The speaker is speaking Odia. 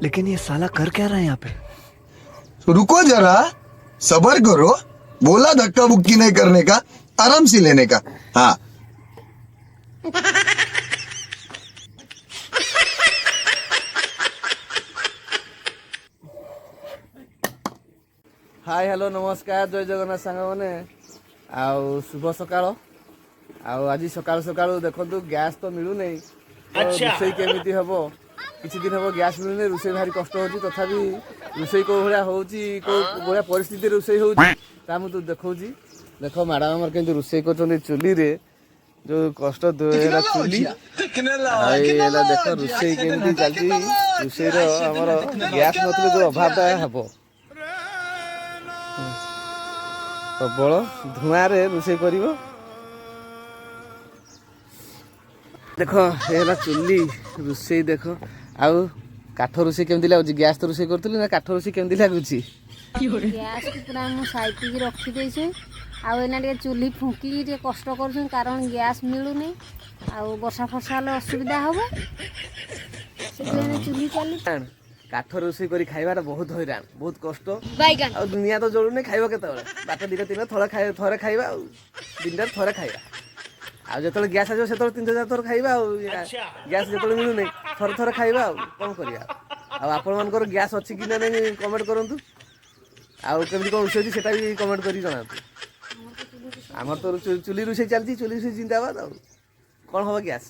लेकिन ये साला कर क्या रहा है यहाँ पे? तो रुको जरा, सबर करो। बोला धक्का बुक्की नहीं करने का, आराम से लेने का। हाँ। ହାଇ, ହ୍ୟାଲୋ, ନମସ୍କାର, ଜୟ ଜଗନ୍ନାଥ ସାଙ୍ଗମାନେ ଆଉ ଶୁଭ ସକାଳ। ଆଉ ଆଜି ସକାଳୁ ସକାଳୁ ଦେଖନ୍ତୁ, ଗ୍ୟାସ୍ ତ ମିଳୁନାହିଁ, ତ ରୋଷେଇ କେମିତି ହବ? କିଛି ଦିନ ହବ ଗ୍ୟାସ୍ ମିଳୁନି, ରୋଷେଇ ଭାରି କଷ୍ଟ ହେଉଛି। ତଥାପି ରୋଷେଇ କୋଉ ଭଳିଆ ହେଉଛି, କୋଉ ଭଳିଆ ପରିସ୍ଥିତିରେ ରୋଷେଇ ହେଉଛି, ତା ମୁଁ ତ ଦେଖାଉଛି। ଦେଖ, ମ୍ୟାଡ଼ାମ ଆମର କେମିତି ରୋଷେଇ କରୁଛନ୍ତି ଚୁଲିରେ, ଯୋଉ କଷ୍ଟ। ହେଲା ଚୁଲି ଆଉ ଏଇ ହେଲା, ଦେଖ ରୋଷେଇ କେମିତି ଚାଲିଛି। ରୋଷେଇର ଆମର ଗ୍ୟାସ୍ ନଥିଲେ ଯୋଉ ଅଭାବଟା ହବ, ପ୍ରବଳ ଧୂଆଁରେ ରୋଷେଇ କରିବ। ଦେଖ, ଏ ହେଲା ଚୁଲି ରୋଷେଇ ଦେଖ। ଆଉ କାଠ ରୋଷେଇ କେମିତି ଲାଗୁଛି? ଗ୍ୟାସ୍ ତ ରୋଷେଇ କରୁଥିଲି ନା, କାଠ ରୋଷେଇ କେମିତି ଲାଗୁଛି? ଗ୍ୟାସ୍କୁ ପୁରା ମୁଁ ସାଇତିକି ରଖିଦେଇଛି ଆଉ ଏଇନା ଟିକେ ଚୁଲି ଫୁଙ୍କିକି ଟିକେ କଷ୍ଟ କରୁଛୁ, କାରଣ ଗ୍ୟାସ୍ ମିଳୁନି ଆଉ ବର୍ଷା ଫର୍ଷା ହେଲେ ଅସୁବିଧା ହେବ। ସେଥିପାଇଁ ଚୁଲି ଚାଲିଛି। କାଠ ରୋଷେଇ କରି ଖାଇବାଟା ବହୁତ ହଇରାଣ, ବହୁତ କଷ୍ଟ। ଆଉ ଦୁନିଆ ତ ଜଳୁନି, ଖାଇବ କେତେବେଳେ? ବାଟ ଦିଟା ତିନିଟା ଥରେ ଖାଇ ଥରେ ଖାଇବା ଆଉ ଦିନଟାରେ ଥରେ ଖାଇବା। ଆଉ ଯେତେବେଳେ ଗ୍ୟାସ୍ ଆସିବ, ସେତେବେଳେ ତିନି ଚାରି ଥର ଖାଇବା। ଆଉ ଗ୍ୟାସ୍ ଯେତେବେଳେ ମିଳୁନି, ଥରେ ଥରେ ଖାଇବା, ଆଉ କ'ଣ କରିବା? ଆଉ ଆପଣମାନଙ୍କର ଗ୍ୟାସ୍ ଅଛି କି ନା ନାହିଁ, କମେଣ୍ଟ କରନ୍ତୁ। ଆଉ କେମିତି କ'ଣ ରୋଷେଇ ଅଛି, ସେଟା ବି କମେଣ୍ଟ କରିକି ଜଣାନ୍ତୁ। ଆମର ତ ଚୁଲି ରୋଷେଇ ଚାଲିଛି, ଚୁଲି ରୋଷେଇ ଜିନ୍ଦାବାଦ। ଆଉ କ'ଣ ହବ ଗ୍ୟାସ୍?